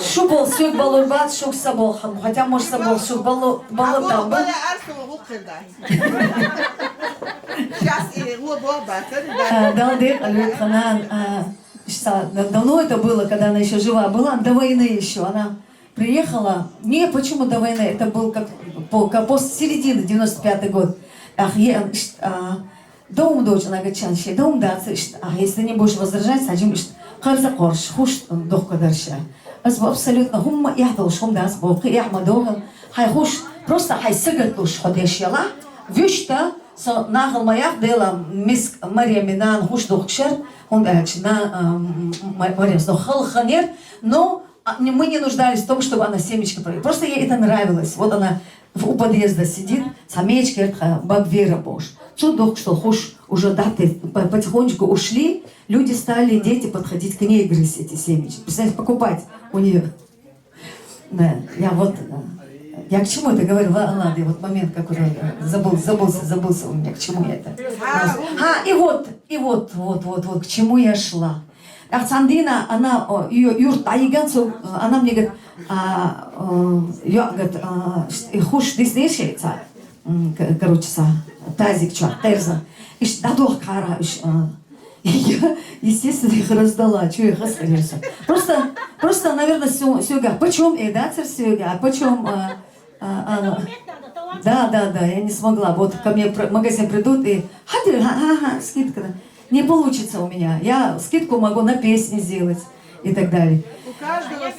Шу бол, сог балур бац, шуг са бол хам. Хотя, может, са бол, шуг балу-, балу там был. Сейчас и глубоко. Дал дек, Альберт Ханан, а, ща, да-, давно это было, когда она еще жива была, до войны еще. Она приехала. Не, почему до войны? Это был как по, как после середины, девяносто пятый год. Ах, е-, ан, ш-, а, Дом дочь, она говорит, чан ше, дом да, ц-, ишт, а, если не будешь возражать, садим, ишт, ханса корш, хуш, дохка дарша. Аз абсолютно хумма яхтал шум дас, бо, хи яхма доган, хай хуш, просто хай сагат луш, ходеш яла, вишта, со нахал маях дела, миск, Мария Минан, хуш дохкшер, он, э, чина, а, м, м, Мария, но хал ханер, но а, не, мы не нуждались в том, чтобы она семечки проверила. Просто ей это нравилось. Вот она в, у подъезда сидит, семечки, это, а, Багвера Бош. Цудок, что хуш, уже даты по-, потихонечку ушли, люди стали, дети подходить к ней грызть эти семечки. Представляете, покупать у нее. Да, я вот, э, я к чему это говорила? А, ладно, вот момент какой-то, э, забыл, забылся, забылся у меня, к чему я это. А, и вот, и вот, вот, вот, вот, к чему я шла. Ах, Сандина, она, о, её юрт айган, со, э, она мне говорит, а, э, я, говорит, а, ш-, э, хуш диснейший, ца, м, к-, короче, са, тазик, чё, терза. Иш, да, дох, кара, иш, а. Я, естественно, их раздала, чё я их раскрылся. Просто, просто, наверное, сё-, сёга. Почём, э, да, цер сёга, а почём, а, а, а, да, да, да, я не смогла. Вот ко мне в магазин придут и, ха, ха, ха, ха, скидка. Да. Не получится у меня. Я скидку могу на песни сделать и так далее. У каждого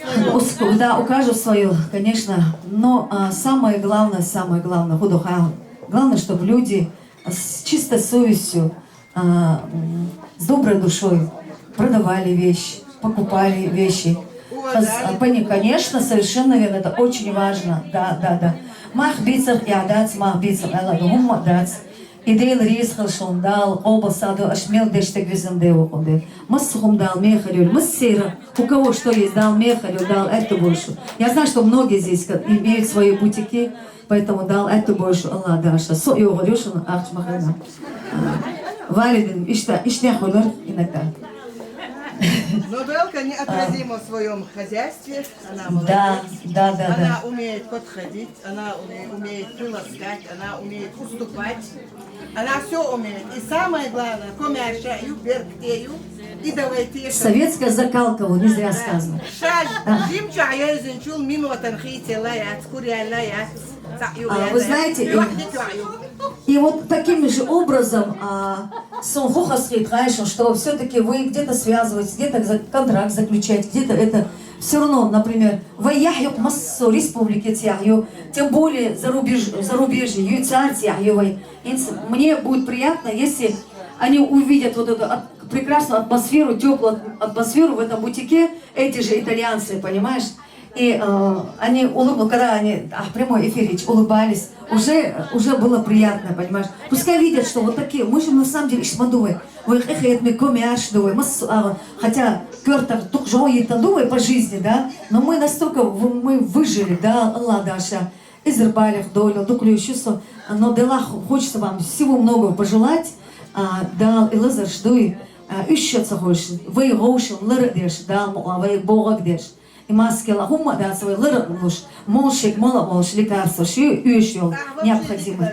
своё. Да, у каждого свое, конечно. Но, а, самое главное, самое главное, худоха, главное, чтобы люди с чистой совестью, а, м, с доброй душой продавали вещи, покупали вещи. Хас-, а, пони-, конечно, совершенно верно, это очень важно. Да, да, да. Мах бицах, я дац, мах бицах, я ладу, хумма дац. И дейл рис хал шон дал, обал саду, аш мел дештег визем де окунде. Мас сухум дал, мехарюль, мас сера. У кого что есть, дал мехарюль, дал это больше. Я знаю, что многие здесь как, имеют свои бутики, поэтому дал это больше, Аллах даша. Со и оголюшен, ахч махана. Валидин, ишта, ишня хулар, иногда. Но Белка неотразима в своем хозяйстве. Она молодец. Да, да, да, да. Она умеет подходить, она уме-, умеет приласкать, она умеет уступать. Она все умеет. И самое главное, комяша, ю, берктею, и давайте. Советская закалка, вот не зря сказано. Шаж, жимчу, а я из-, инчул, мимо танхите, лаят, куря, лаят. А, вы знаете, и, и вот таким же образом, а, сон хохасхит, конечно, что все-таки вы где-то связываетесь, где-то за-, контракт заключаете, где-то это все равно, например, ваяхьёк массо республики тяхьё, тем более за рубеж-, зарубежье, ю цар тяхьё вай. Инс-, мне будет приятно, если они увидят вот эту ат-, прекрасную атмосферу, теплую ат-, атмосферу в этом бутике, эти же итальянцы, понимаешь? И, э, они улыб-, когда они, а, в прямой эфире ч-, улыбались, уже, уже было приятно, понимаешь? Пускай видят, что вот такие, мы же на самом деле ишмадувай, вы хехет мы комяш дувай, мы с-, а, хотя кёртах тук жо и тандувай по жизни, да, но мы настолько в-, мы выжили, да, Аллах даша, изербалих доля, дуклю чувство, но дела х-, хочется вам всего многого пожелать, а, дал и лазар ждуй, а, ищется хочешь, вы гоушен, лыр деш, дал, мо-, а, вы богак деш. И маскела хумма да свой лырнуш, молшик, мола молш, лекарство, ши, ющё необходимо.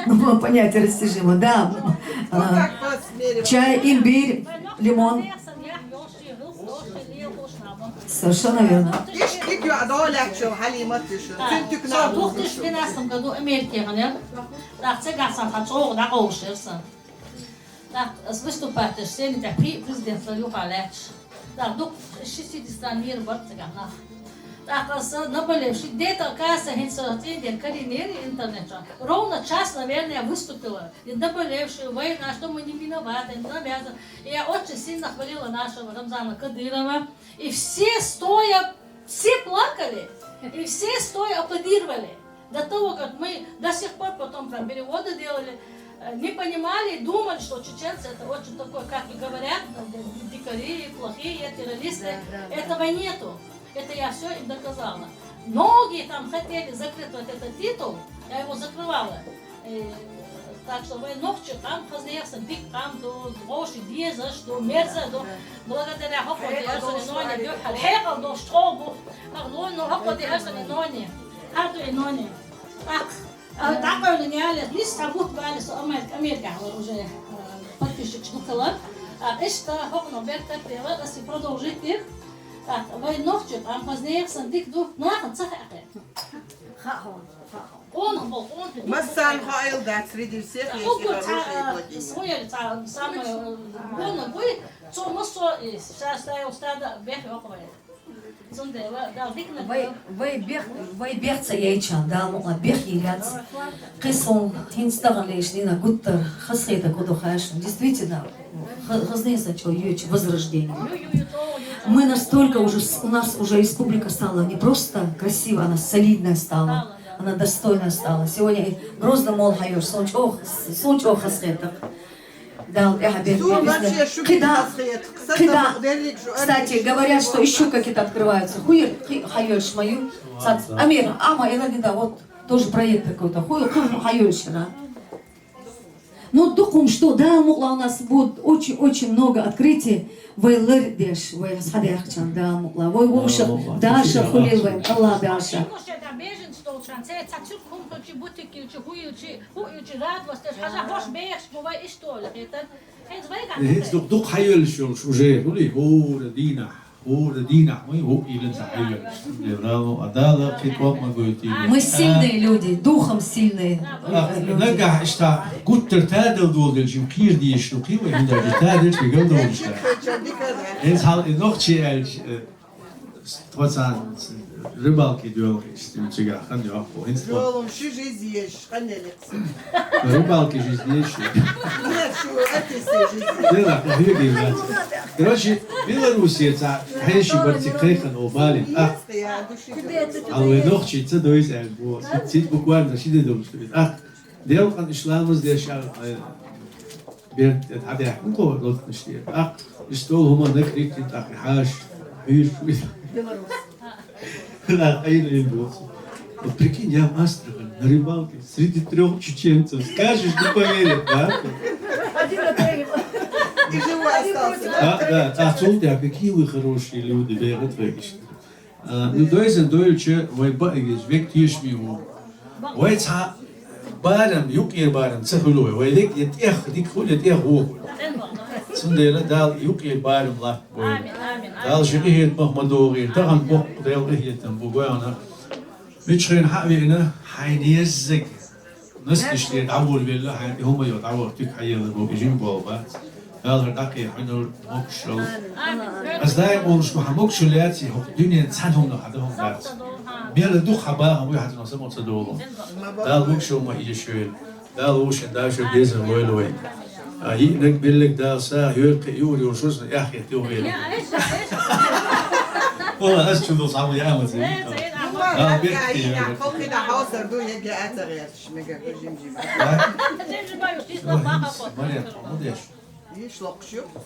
Ну, понятие растяжимо, да. А, чай, имбирь, лимон. Совершенно верно. Иш, ик ю адоля чё, Халима тишу. Центюк на. Со две тысячи двенадцатом году Америке гонер. Так, цега сан хачо, да, гоушерса. Так, аз выступать сцене, так, при-, президент Салюха Аляч. Так, дук шестидесяти стран мира бат цыганах. Так, аз наболевший, где-то, оказывается, хинца, тендер, коренер интернета. Ровно час, наверное, я выступила. И наболевший, война, что мы не виноваты, не навязаны. И я очень сильно хвалила нашего Рамзана Кадырова. И все стоя, все плакали, и все стоя аплодировали. До того, как мы до сих пор потом там переводы делали, э, не понимали, думали, что чеченцы это очень такой, как и говорят, э, дикари, плохие, террористы. Да, да, да. Этого нету. Это я все им доказала. Многие там хотели закрыть вот этот титул, я его закрывала. Э, Так что вай нохчий къам хазна яхсан дика къам ду, вовши дезаш ду, мерза ду. Благодаря хӀокхо ди арсани ноне дуьххьал хьекъал долуш чӀогӀа бу. Ах, ну, ну, хӀокхо ди арсани ноне. Хьа ду и ноне. Ах, а, дӀакъевлина ялес, нис цхьа бутт балес, со Америка, Америкахь вара уже, а, подписчикаш дукхалар. А, иштта хӀокхунах бертарте вара, ас и продолжить дира. Ах, вай нохчий къам хазна яхсан дика ду, нахана ца хаьа. Массарна хаийла дац, среди всех есть и хорошие, и плохие. Вай, вай бех-, вай бехца яйчан, Дала мукъа бех йилац. Кхин суна хӀинца тахана леш дина гуттар, хазахета кху ду хаьшна. Действительно, ха-, хазна яхсан чӀогӀа йоьчу возрождение. Мы настолько уже, с-, у нас уже республика стала не просто красивая, она солидная стала. Она достойная стала. Сегодня и Грозный молла хьайолуш, суна чӀогӀа, суна чӀогӀа хазахета. Дала тӀаьхьа беркате. КхидӀа, кхидӀа, кстати, говорят, что ещё какие-то открываются. ХӀун яра кхин хьайолуш ма ю? Цац, Амир, ама, я не знаю, вот тоже проект какой-то. ХӀун, кхин хьайолуш яра? Ну, дукха хӀумнаш ду, Дала мукъ лахь, у нас будет очень-очень много открытий. Вай лар деш, вай схьадаьхкачарна Дала мукъ лахь. Вай вовшах Дала мукъ лахь, даша хуьлийла вайн, Аллах даша. Ши гуш дан беженец долчарна, церан цхьа цуьрг хӀума хилчи, бутик хилчи, хӀу хилчи, радость деш, хьажа хӀорш бехаш бу вай иштта олу хетар. ХӀинца вайгахь ХӀинца дукха, дукха хьайоьллуш йолуш уже, хӀули, хӀора дийнахь, хӀора дийнахь вай хӀу илан ца хьайоьллуш. Дела, а Дала кхин тӀом ма гойтий. Мы сильные люди, духом сильные, э, люди. Нагахь иштта гуттар тадал доладелча кхера дезаш ду кхин вай, хӀунда аьлча тадалча вегал долуш дац. ХӀинца хьал и нохчий аьлча, э, тхо цхьана рыбалке доьлху иштта цигахь хан йоккху. ХӀинца тхо. Доьлху ши жизнь еш, къаннели. Рыбалки жизнь еш. Нет, шу, это все жизнь. Дела, хьоьгий вац. Короче, Белоруссия цхьа хьеший бара цига кхайкхина олу балина. Ах, хьал вай нохчий ца дойза аьлла боху. Цига буквально ши де долуш ду. Ах, делкъан иштта ламаз деш, ах, э, берда тӀе дӀадаьхкина кхо лоцкъаш тӀера. Ах, иштта долу хӀума накрийтина, ах, и хьаша, хьуьйраш вуьйла. Белорус. Да, а я не бог. Вот прикинь, я в Астрахани, на рыбалке, среди трёх чеченцев. Скажешь, не поверят, да? Один отель. И живой остался, да? Да, да, а цул тӀаьхьа, какие вы хорошие люди, бегат вегиш. А, ну, дойзан дойлуча, вай баъ веза, век тешаме ву. Вай цхьа барам, юкъера барам ца хуьлу вай. Вай век я тӀех дика хуьлу, я тӀех вон хуьлу. Цундела Дала юкъера барам латта вай. Амин, амин, амин. Дала ши къинхетамах ма догӀийла. Тахана боккха Делан къинхетам бу вайна. Мичхьайна хьа а веана, хьайна еззиг. Носдеш тӀера дӀаволавелла, хьайна тӀе хӀума йо дӀавахтуьйту, хьан елла боху, жима болу бац. Дала хӀара дӀакхехьа хьуьнур могушалла. Ас даим олуш бу, хьан могушалла яций, хӀокху дуьнен цхьана хӀуманах хьан ду хӀума дац. Мелла дукха хьан бахам вуй хьан цунах само ца долу. Дала могушалла ма езаш вайна. Дала вовшийн дашо безам войла вай. А, йиънаг, биллиг Дала са, хьоьга кхин юур йолуш ву, сан эхь хетта юхавелла. Вала, ас чу долу цхьамма яа ма ца витал. Дала бехке йойла. Кхокхина хьовсар ду, хӀега а ца гӀерташ, мега жим-жим. А? Мария, молодец.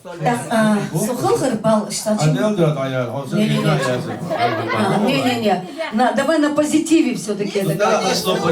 Так, а, со хала хир бала иштта. А, не, не, не. На, давай на позитиве всё-таки. Да, да, слово.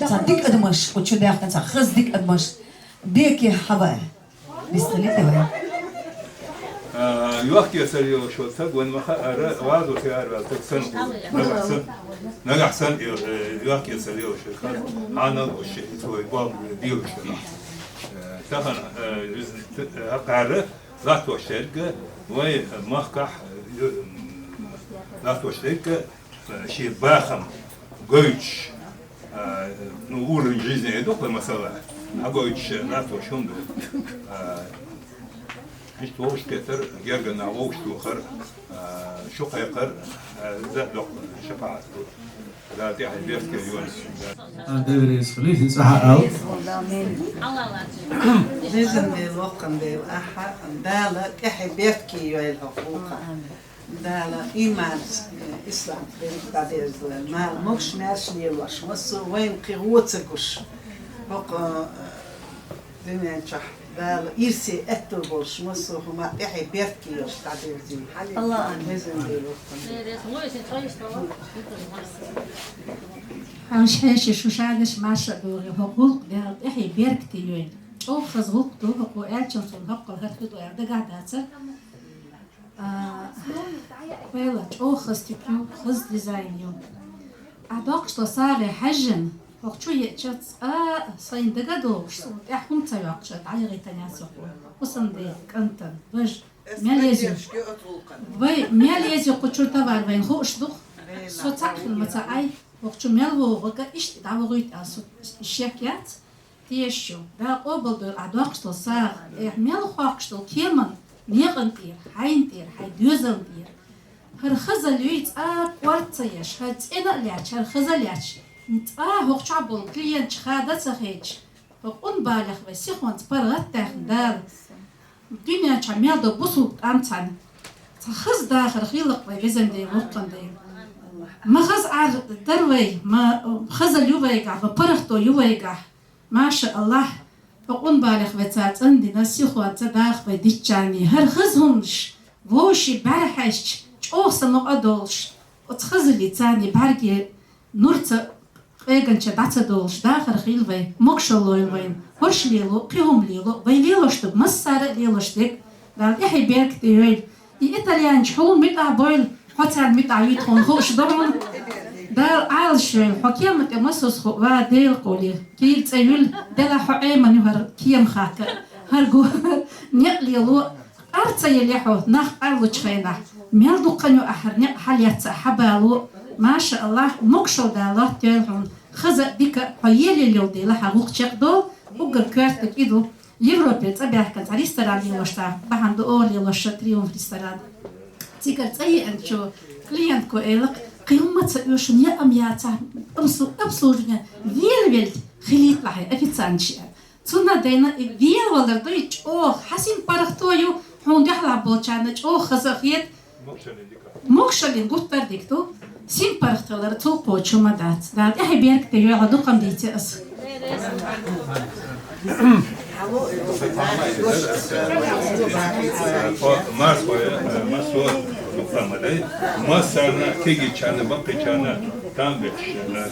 Цадик адамаш, учудахна ца хыздик адамаш. Беки хава. Бисхилити вай. Э, юахкия сарио шо цаг, ван маха ара, вазу се ара, так сан, нагах сан, нагах сан, э, юахкия сарио шо хаз, анал шо, свой бал, дио шо. Э, тахан, э, акара, латваштерга, вай, э, махках, э, латваштерга, э, ши бахам, гойч, э, ну, уровень жизни, это такой масала. А гойч, э, латваш, он, э, Иштта вовшахкхетар, гергара нах вовшахтохар, а, шу кхайкхар, а, из доккха шапаӀат да. Дала тӀехье беркате йойла. А, Дела реза хилва, хӀинца ахьа ала. Везан Дела, воккхан Дела, ахьа, Дала тӀехье беркате йойла хьо гӀулакха. Дала иман, э, ислам дин дӀадерзадойла. Мел могуш-маьрша лелош, массо а вайна кхы гӀо ца гуш. ХӀокху, э, дуьнен чохь Дала ирсе аьтто болуш, массо а хӀума тӀехье беркате йолуш дӀадерзийла. Аллах, амин. Везан Дела, воккхан Дела. Хьовш хьеший шу шадерш марша а догӀий, хӀокху гӀуллакх Дала тӀехье беркате йойла. ЧӀогӀа хаза гӀуллакх ду, хӀокхо аьллачун суна хӀоккхул хӀара хир ду аьлла дагахь дацара. А, вайла, чӀогӀа хаза стик ю, хаза дизайн ю. Ахь доккхуш долу сагӀе хьаьжжина, хӀокху чу еъча, цкъа а сайна дага а догӀуш, суна тӀехь хӀума ца йоккхуш, дӀаяхийтина яц хӀокхо. ХӀусамден кӀантана, важа, мел еза ю. Вай, мел еза ю кху чуьра товар вайна хууш ду-кх. Со цхьаъ хила ма ца Ӏай, хӀокху чу мел вогӀу вага, иштта дӀавогӀуьйту аьлла, со шек яц. Тешаш ю, Дала къобалдойла ахь доккхуш долу сагӀа, ахь мел хьокхуш долу кеман некъан тӀера, хьайна тӀера, хьайн доьзална тӀера. ХӀара хазалла юй цкъа а кӀорта ца еш, хӀара цӀена а лаьтташ, хӀара хаза а лаьтташ, цкъа а хӀокху чохь болу клиенташ хада а ца хедаш, хӀокху къунбалех вай сихонца паргӀат а даьхна Дала. Дуьнен чохь мел долу бусулба тӀам цхьаьна. Цхьа хаза дахар хилла-кх вай, везан Дела, воккхан Дела. Ма хаза Ӏар дара вай, ма хазалла ю вайгахь, ма паргӀато ю вайгахь. Маша Аллах, хӀокху къунбалех вай цара цӀандина, сихонца даха вай дитчарний. ХӀара хаза хӀуманаш вовшийн бӀаьра хьаьжча, чӀогӀа самукъа а долуш, оцу хазаллица царний бӀаьрге нур ца къеганча дӀа ца долуш, дахар хилла вай, могушалла лойла вайна, хӀорш лело, кхин хӀума лело, вай лелош дерг, массара а лелош дерг, Дала тӀехье беркате йойла. И итальянчу хьуна муьтӀахь бойла, хьо царна муьтӀахь юй тхуна хууш ду хьуна. Дала Ӏалаш йойла, хьо кеман тӀе масаза хуу, ва Делан къоле, кийра цӀе юьлла, делахь хьо Ӏеман ю хӀара кема хатта, хӀара го, некъ лело, къар ца елла хьо, нах къарлучу хенахь, мел дуккха ю ахьара некъ хьалаьцна хьабало, маша Аллах, могушалла Дала латтайойла хьуна, хаза а дика а хьо елаелла йолу дела хьан гӀуллакх чекхдолу, уггар коьрта кӀи ду. Европе цӀа баьхкина цхьа ресторан лелош цхьа бахьана ду оха лелош ша Триумф ресторан. Цигара цӀа еанчу клиентко элира, кхин хӀумма ца оьшу, яа-м яцахь, обслу-, обслуживание велавелла хилийталахь, официанташ аьлла. Цунна дайна и велавалар ду, и чӀогӀа хьан синпаргӀато ю, хьуна дуьхьал болчарна чӀогӀа хаза а хета. Могушаллин гуттар а дика ду, синпаргӀат хилар цул кхочуш хӀума дац. Дала тӀехье беркате йойла, дукха ма дийци ас. Марсхой, массо а, массарна, кегийчарна, баккхийчарна, там беш,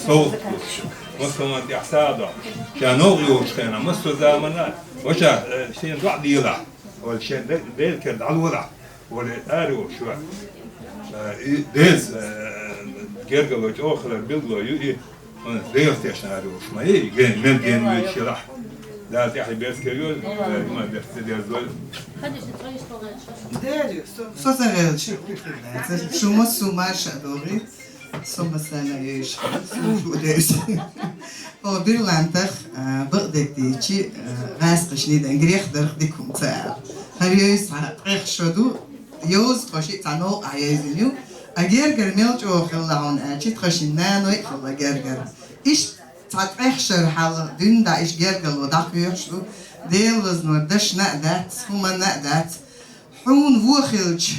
совгӀат луш. Массо а тӀехь сагӀа доккхуш. Ша новкъа йолчу хенахь, массо а заманахь, ваша, шен доӀа делахь, вала шен де-, Делан кара дӀалолахь, вала ара йолуш вара. Э, и деза, э, гергало чӀогӀа хилар билгало ю и, вана Делах тешна ара йолуш ма ю, ген, мел ген вуьйцуш елахь. Дала тӀехье беркате йойла, Дала иман беркате дерзойла. Дера ю, со, со ца гӀелча, шу массо а марша а догӀий. Со массарна а йойуш хилла, суна шу а деза. О, Берлантах, а, бакъдерг дийцича, а, гӀаскхашна дан грех дарх дика хӀума ца ала. ХӀара йойза цхьа ткъех шо ду, йоза тхо шиъ цхьа новкъахь йойзина ю. А гергара мел чӀогӀа хилла хьуна аьлча, тхан шина наной а хилла гергара. Иштта цхьа ткъех шара хьалха дуьйна дӀа иштта гергало дӀакхоьхьуш ду. Дела вазнор дашна а дац, хӀуманна а дац. Хьуна вон хилча,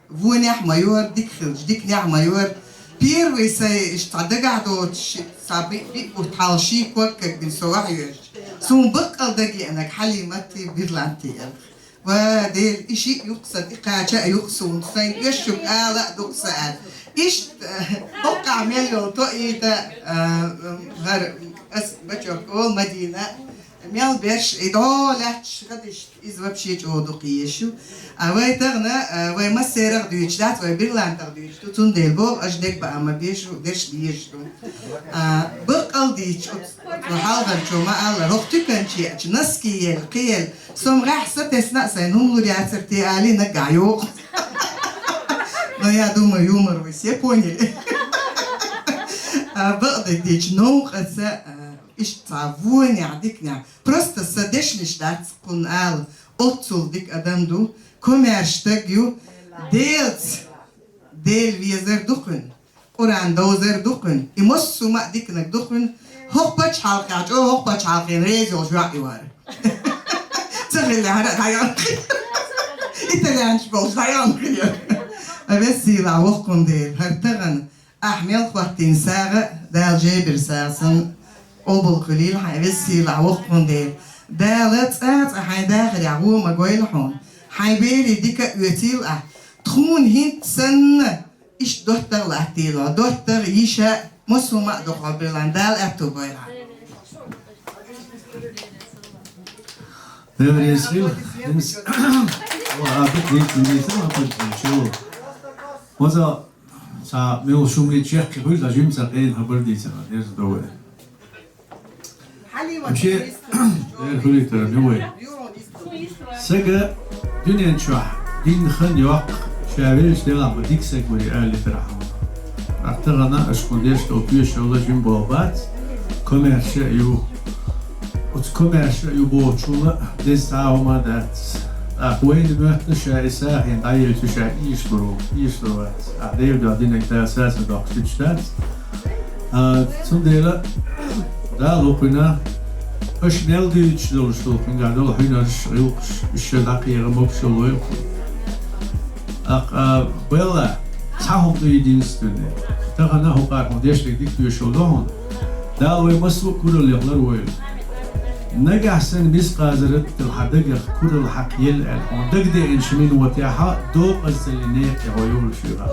вонехь ма йора, дика хилча, диканехь ма йора. Первый сайн иштта цхьа дагахь доцуш, цхьа биъ, биъ бутт хьалха ший ког кагбина со охьайоьжча, суна баккъал дагеанарг Хьалиматти Берланти аьлла. Ва Дела, и шиъ ю-кх сан, и кхача а ю-кх суна, сайн оьшшуг ала а ду-кх сан аьлла. Иштта, хӀоккхахь мел йолу тоъийта, а, хӀара, ас бачок олу Мадина, мел берш, и дӀо лаьтташ хадиш. Иза вообще чӀогӀа дукха езаш ю. А вай тахана, а, вай массерах а дуьйцуш дац, вай Берлантах дуьйцуш ду, цундела боху, аша дегабаа ма беза шу, дерш дезаш ду. А, баккъал дийцча, оцу хьалхарчо ма-аллара, хӀокху туьканчу еача, носки елла, кхин елла, со-м гӀехь сатесна а, сайна хӀума лур яцара те алий, наггахь йогӀу. Но я думаю, юмор вы все поняли. А, бакъдерг дийцча, новкъаца, а, иштта цхьа вонехь, диканехь. Просто сан дешнаш дац кхунна ала. оццул дика адам ду, комаьрша стаг ю, Делаца, Дела везар ду кхуьнан, Къуръан довзар ду кхуьнан, и массо а ма диканиг ду кхуьнан, хӀокху пачхьалкхехь чӀогӀа хӀокху пачхьалкхена реза йолуш йоӀ ю хӀара. Ца хилла хӀара а дӀаяьхна хир. Итальянаш болуш дӀаяьхна хир. А веза-сийлахь воккхун Дела, хӀара тахана ахь мел хӀоттийна сагӀа а, Дала жайбира сагӀа санна къобал хуьлийла хьайн, веза-сийлахь воккхун Дела. Дала цкъа а цкъа хьайн дахарехь вон ма гойла хьуна. Хьайн берийн дика а оьцийла ахь. Тхуна хӀинца санна иштта доттагӀа латтийла, доттагӀа, йиша, массо а ма а ду хьо билан, Дала аьтту бойла хьан. Дела реза хила, хӀинца, о, а, дийцина, дийцина, а, дийцина, чу. Моза, ца, мел шумли чехки хуьлда, жимца къена хабар дийцина, дерза дове. Вообще, эр хуьлийтара, ю вай. Сага дуьнен чохь дин хан йоккху, ша веллачу делахь ма дика саг вари аьлла тера хьуна. Ах тахана аша кху деш долу тоьшалла жим болу бац, комаьрша а ю. Оцу комаьрша а ю бохучула деза цхьа а хӀума дац. ТӀаккха вайна моьтту ша и сагӀина дӀаелча ша ийшалур ву, ийшалур вац. Ахь Делан дуьхьа динарг Дала сацам доккхуш дуьтуш дац. А, цундела Дала хӀокхуьнан аша мел дуьйцуш долуш долу кхуьнгахь долу хьуьнарш, гӀиллакхаш, уьш ша дӀакхехьа могуш йолу вай кху. Аккха, а, белла, цхьа хӀума ду единственный. Тахана хӀокхара хьуна дешнарг дика тоьшалла до хьуна. Дала вай массо а кураллех лар войла. Нагахь санна мискъазарат а хьан дагах куралла хьакхаелла аьлла, хьуна дагадеанчу минотехь докъазаллин некъа тӀе хьо йолуш ю хьан.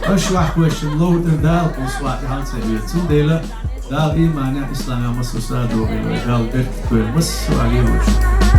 Аша вахкоьшшина ловтар Дала кхуссу вахь тӀаьхьа ца хьоьцу. Цундела Дала ийманехь, исламехь массо а садо вай, Дала беркат вай, массо а лелош.